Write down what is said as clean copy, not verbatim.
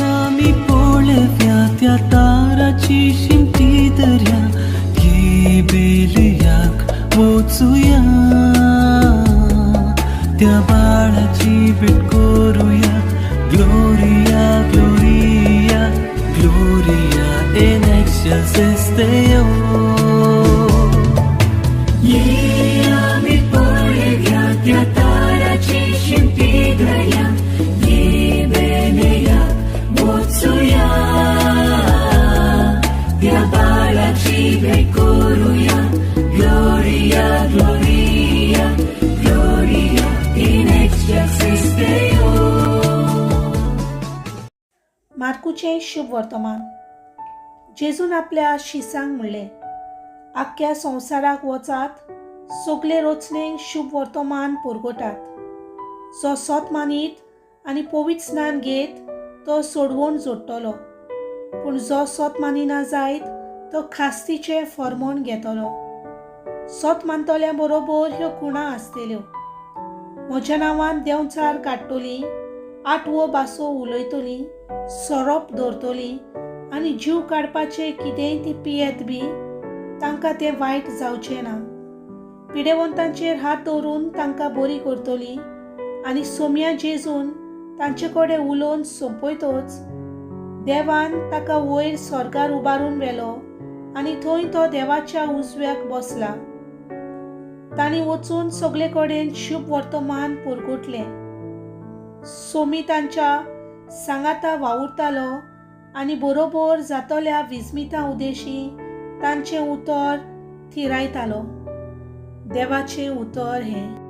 आमी पळोवया त्या ताराची शिमटी दर्या, ये बेलयाक वचुया, त्या बाळाची भेट करुया. Gloria, Gloria, Gloria in excelsis Deo. ये आमी पळोवया त्या ताराची शिमटी दर्या, ये बेलयाक वचुया, त्या बाळाची भेट करुया. Gloria, Gloria, Gloria in excelsis Deo. मार्कूचें शुभ वर्तमान. जेजून आपल्या शिसांक म्हणलें, आख्ख्या संवसाराक वचात, सगले रचणेक शुभ वर्तमान परगटात. जो सत मानीत आनी पवित्र स्नान घेत तो सोडवण जोडटलो, पूण जो सत मानिना जायत तो खास्तीचें फॉर्मोन घेतलो. सत मानतल्या बरोबर ह्यो खुणा आसतल्यो: म्हज्या नांवान देंवचार काडटली, आठवो भासो उलयतली, सोरोप धरतली आनी जीव काडपाचें कितेंय ती पियेत बी तांकां तें वायट जावचें ना. पिडेवंतांचेर हात दवरून तांकां बरी करतली. आनी सोम्या जेजून तांचे कडेन उलोवन सोंपयतच देवान ताका वयर स्वर्गार उबारून व्हेलो आनी थंय तो देवाच्या उजव्याक बसला. तांणी वचून सगळे कडेन शुभ वर्तमान परगटलें. सोमी तांच्या सांगाता वावुरतालो आनी बरोबर जातल्या विस्मिता उदेशी तांचें उतर थिरायतालो. देवाचें उतर हें.